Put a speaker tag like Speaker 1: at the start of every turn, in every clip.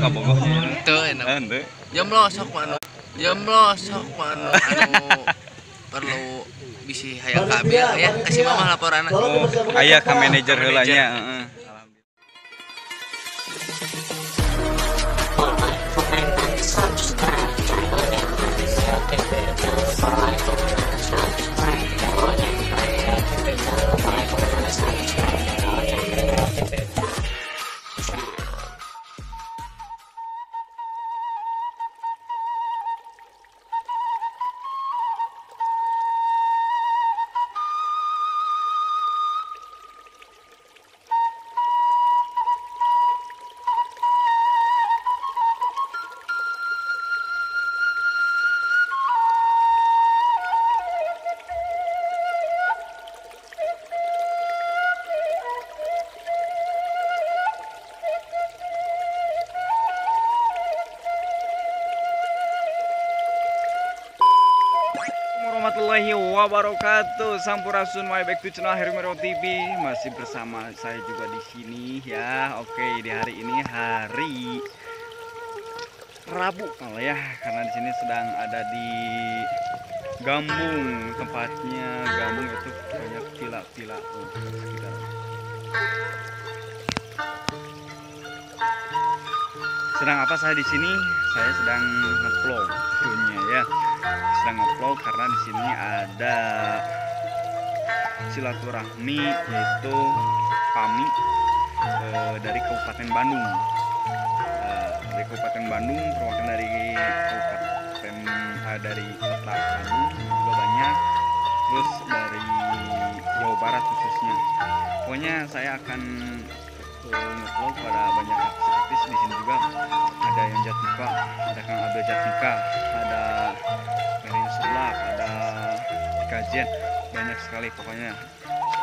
Speaker 1: Kabogohnya.
Speaker 2: Teu enak.
Speaker 1: Henteu.
Speaker 2: Jomblo sok mah jomblo sok mah anu perlu bisi hayang kabeh ya kasih mama laporanna.
Speaker 1: Oh, aya ka manajer heula nya, heeh. Warahmatullahi wabarakatuh. Sampurasun, my back to channel Heri Mario TV. Masih bersama saya juga di sini ya. Oke, di hari ini hari Rabu kalau ya, karena di sini sedang ada di Gambung, tempatnya Gambung itu banyak villa-villa sekitar. Sedang apa saya di sini? Saya sedang ngevlog tentunya ya. Sedang ngevlog karena di sini ada silaturahmi yaitu PAMI dari Kabupaten Bandung. Dari Kabupaten Bandung, perwakilan dari Kabupaten dari Kota Bandung juga banyak. Terus dari Jawa Barat khususnya. Pokoknya saya akan ngevlog pada banyak artis-artis di sini juga. Ada yang Jatnika, ada Kang Abel Jatnika, ada Merin Sulak, ada Kajian, banyak sekali pokoknya.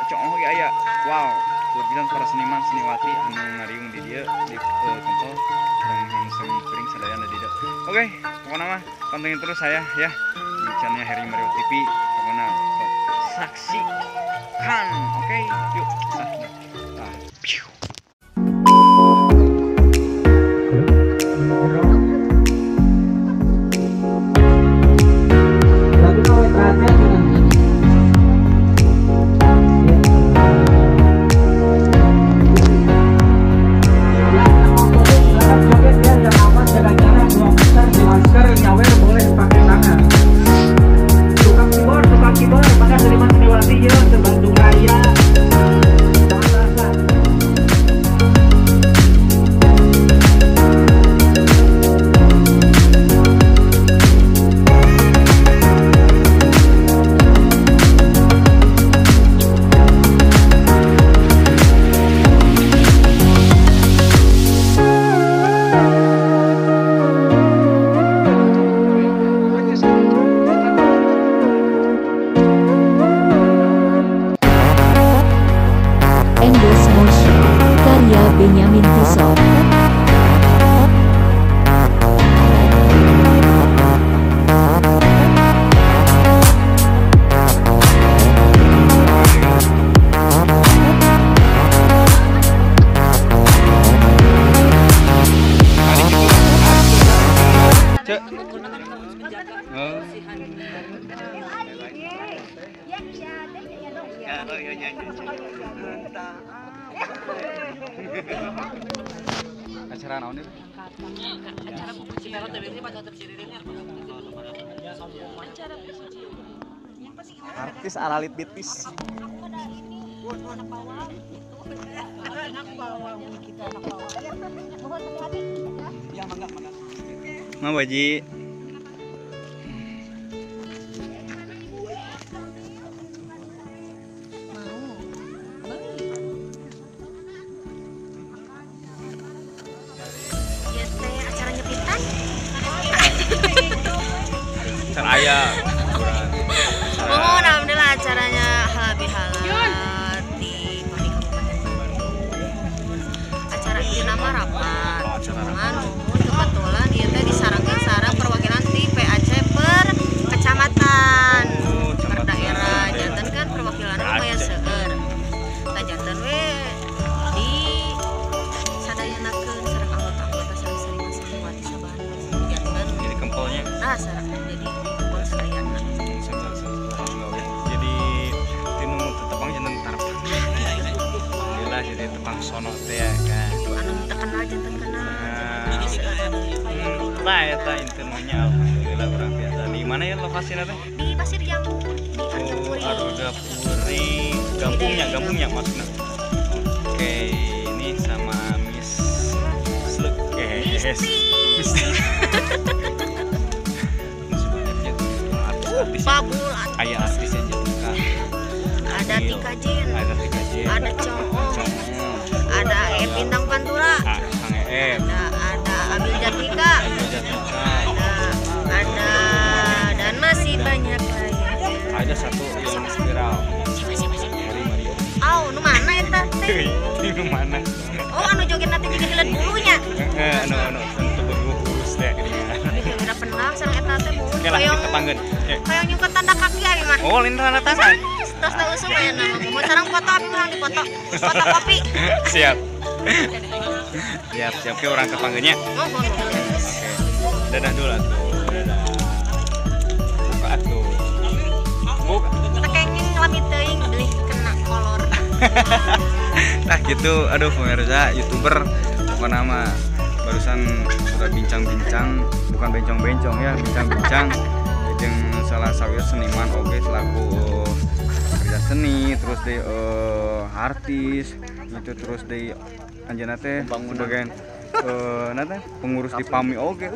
Speaker 1: Cong ya ya, wow, luar para seniman seniwati anu ngariung di dia di Kempel dan sering sadayana di dia. Oke, pokoknya mah pantengin terus saya ya di channelnya Heri Mario TV. Pokoknya sok saksikan. Oke, yuk. Nah, piu.
Speaker 3: Benyamin Tiso.
Speaker 1: Acara naon ieu?
Speaker 4: Acara puji.
Speaker 1: Artis aralit bitis. Ma Baji. Acara ayah.
Speaker 4: Mohon alhamdulillah acaranya halal bihalal di PAMI Kabupaten Bandung. Acara itu nama rapat. Cuman nuhun kebetulan ieu teh disarangkeun sareng perwakilan ti PAC per kecamatan, per daerah. Janten kan perwakilanna lumayan seueur. Tah janten we di sadayanakeun sareng anggota-anggota sareng seniman. Rasa jadi kumpul sadayana.
Speaker 1: Jadi tinu tetepang janten tarepang. Alhamdulillah jadi tepang sono teh ya kan.
Speaker 4: Itu anu terkenal janten kenal.
Speaker 1: Nah, eta intinya alhamdulillah urang biasa. Di mana ya lokasinya teh?
Speaker 4: Di Pasir Jambu, di Argapuri.
Speaker 1: Argapuri, gampungnya maksudnya. Oke, ini sama Miss Sluk. Miss. Masih banyak ya artis-artis. Ayah artisnya Jatuka.
Speaker 4: Ada Tika Jen.
Speaker 1: Ada Tika Jen.
Speaker 4: Ada Cong. Ada Bintang Pantura.
Speaker 1: Kang Eep.
Speaker 4: Ada Abil Jatika. Ada dan masih banyak lainnya.
Speaker 1: Ada satu yang viral.
Speaker 4: Siapa?
Speaker 1: Harry Mario.
Speaker 4: Oh, nu mana eta teh?
Speaker 1: Nu mana?
Speaker 4: Oh, anu joget nanti juga dilihat bulunya.
Speaker 1: Heeh, anu tentu bulu kurus teh geuningan.
Speaker 4: Udah pernah sareng eta teh bulu.
Speaker 1: Oke lah, kita panggeun.
Speaker 4: Hoyong nyungkeun tanda kaki abi mah.
Speaker 1: Oh, lain tanda tangan.
Speaker 4: Tos teu usum aya nama. Mun sareng foto abi mah dipoto. Foto kopi.
Speaker 1: Siap. Siap, ke orang tepanggeunnya.
Speaker 4: Mohon.
Speaker 1: Oke. Dadah dulu atuh. Dadah. Buka atuh. Buka.
Speaker 4: Tekenging lami teuing beli kena kolor.
Speaker 1: Nah gitu, aduh pemirsa YouTuber pokoknya mah barusan sudah bincang-bincang, bukan bencong-bencong ya, bincang-bincang jeung salah satu seniman oge selaku kerja seni, terus di artis gitu, terus di anjeunna teh sebagai teh pengurus di PAMI oge.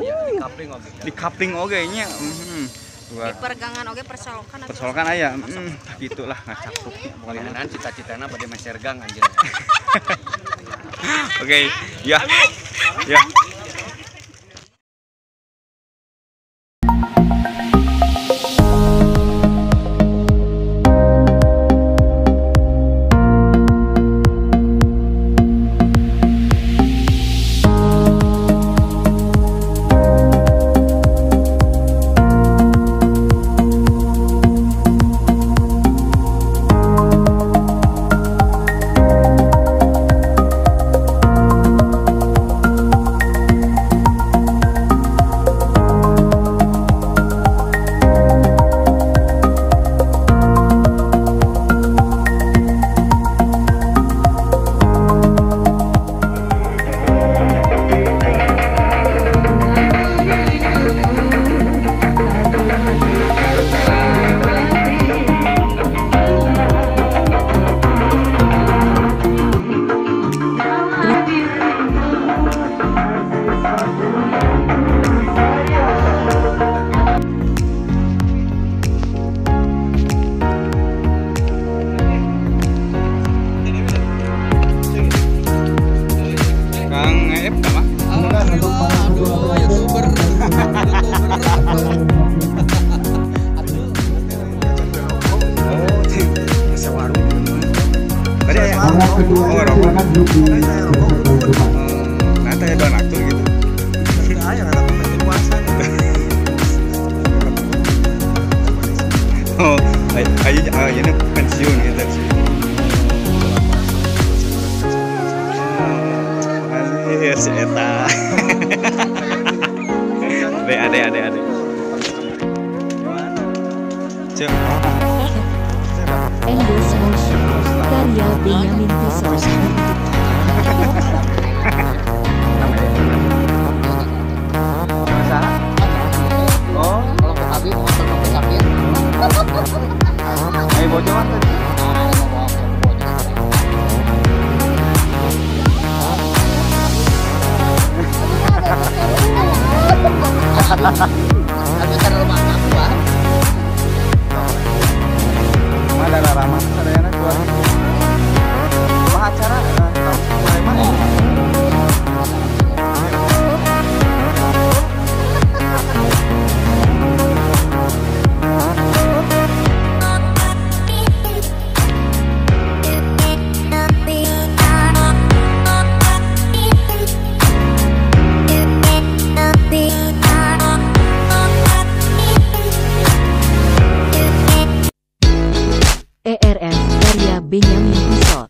Speaker 1: Di kapling oge nya.
Speaker 4: Di pergangan oge persolokan
Speaker 1: persolokan aya. Gitulah ngacaktuknya
Speaker 2: pokoknya cita-citana bade meser gang anjeunna.
Speaker 1: Oke, ya. Ya. Oh, ayo pensiun gitu. Anjir si eta. Ade. Cek.
Speaker 3: Endorse Motion karya Benyamin Tison.
Speaker 1: Oh,
Speaker 2: kalau ke Habib atau ke Sakit.
Speaker 1: Ayo bocor tadi.
Speaker 2: Tapi karena rumah aku ah.
Speaker 1: Mana ramah sadayana keluarga. Rumah acara mulai mah.
Speaker 3: ERF karya Benyamin Tison.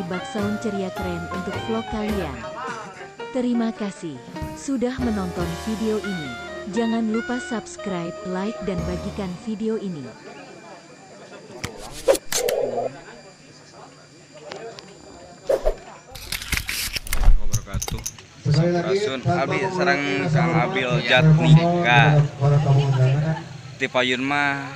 Speaker 3: backsound ceria keren untuk vlog kalian. Terima kasih sudah menonton video ini. Jangan lupa subscribe, like, dan bagikan video ini.
Speaker 1: Rasun abi sareng Kang Abil Jatnika. Ti payun mah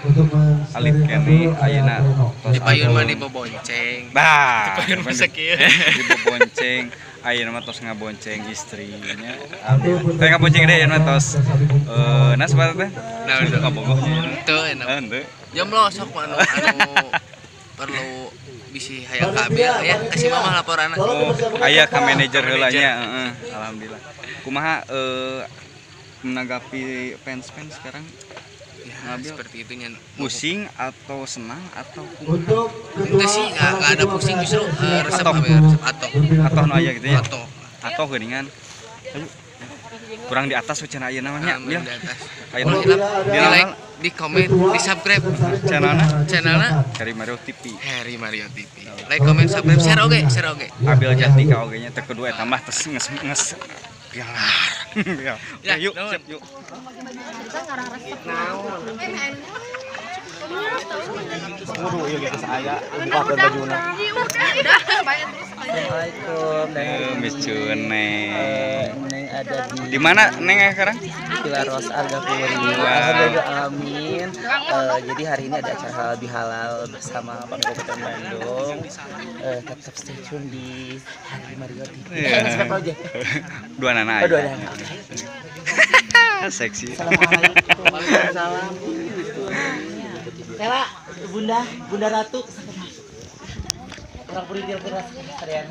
Speaker 1: alit keneh ayeuna
Speaker 2: di payun mah dibobonceng.
Speaker 1: Bah,
Speaker 2: di payun mah sakieu.
Speaker 1: Dibobonceng ayeuna mah tos ngabonceng istrinya. Abil. Teh ngabonceng deui ayeuna tos nas bae teh.
Speaker 2: Nah,
Speaker 1: udah kabogohnya.
Speaker 2: Teu enak.
Speaker 1: Henteu.
Speaker 2: Jomblo sok anu perlu bisi hayang ka Abil ya kasih mama laporanna.
Speaker 1: Oh, aya ka manajer heula nya, heeh. Alhamdulillah. Kumaha menanggapi fans-fans sekarang?
Speaker 2: Ya, seperti itunya.
Speaker 1: Pusing atau senang atau
Speaker 2: untuk itu sih nggak ada pusing, justru resep atau resep atau
Speaker 1: nu aya gitu ya.
Speaker 2: Atau
Speaker 1: geuningan. Ayo. Kurang di atas cenah ayeuna mah nya.
Speaker 2: Di atas.
Speaker 1: Ayeuna
Speaker 2: di like, di komen, di subscribe channelna
Speaker 1: Heri Mario TV.
Speaker 2: Heri Mario TV. Like, komen, subscribe, share oge, share oge.
Speaker 1: Abil Jatnika oge nya teh kedua eta mah tes nges biar. Ya, yuk, siap yuk.
Speaker 5: Waduh, ieu geus aya buka bajuna. Assalamualaikum.
Speaker 1: Miss Cuneng.
Speaker 5: Neng ada
Speaker 1: di mana Neng sekarang?
Speaker 5: Villa Ros Argapuri. Alhamdulillah, amin. Jadi hari ini ada acara halal bihalal bersama Kabupaten Bandung. Tetap stay tune di Heri Mario TV. Siapa aja?
Speaker 1: Dua nana.
Speaker 5: Oh, dua nana.
Speaker 1: Seksi.
Speaker 5: Assalamualaikum. Waalaikumsalam. Tela, Bunda, Bunda Ratu. Orang puri dia keras kalian.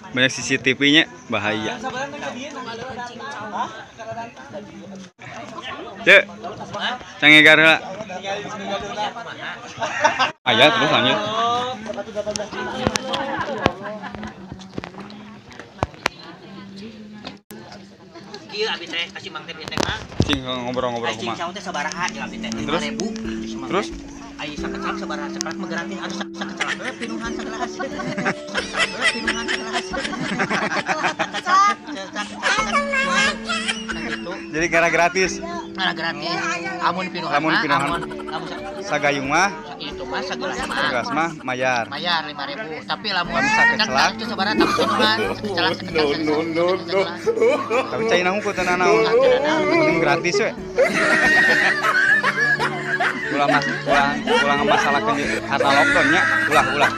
Speaker 1: Banyak CCTV-nya, bahaya. Cek, canggih gara. Ayah terus lanjut.
Speaker 6: Kieu abi teh kasih mang teh teh mah.
Speaker 1: Cing ngobrol-ngobrol kumaha.
Speaker 6: Cing saung teh sabaraha jeung abi teh 5000.
Speaker 1: Terus
Speaker 6: ai sakecelak sabaraha sakecelak mah gratis anu sakecelak we pinuhan sagelas. Sakecelak we pinuhan sagelas.
Speaker 1: Jadi karena gratis.
Speaker 6: Karena gratis. Amun pinuhan.
Speaker 1: Amun pinuhan. Sagayung mah
Speaker 6: itu mah sagelas mah.
Speaker 1: Sagelas mah mayar.
Speaker 6: Mayar 5000. Tapi lamun
Speaker 1: sakecelak
Speaker 6: itu sabaraha tapi pinuhan sakecelak sakecelak.
Speaker 1: No no no. Tapi cai naon ku teu nanaon. Penting gratis we. Ulah mas, ulah masalah karena lockdown nya, ulah.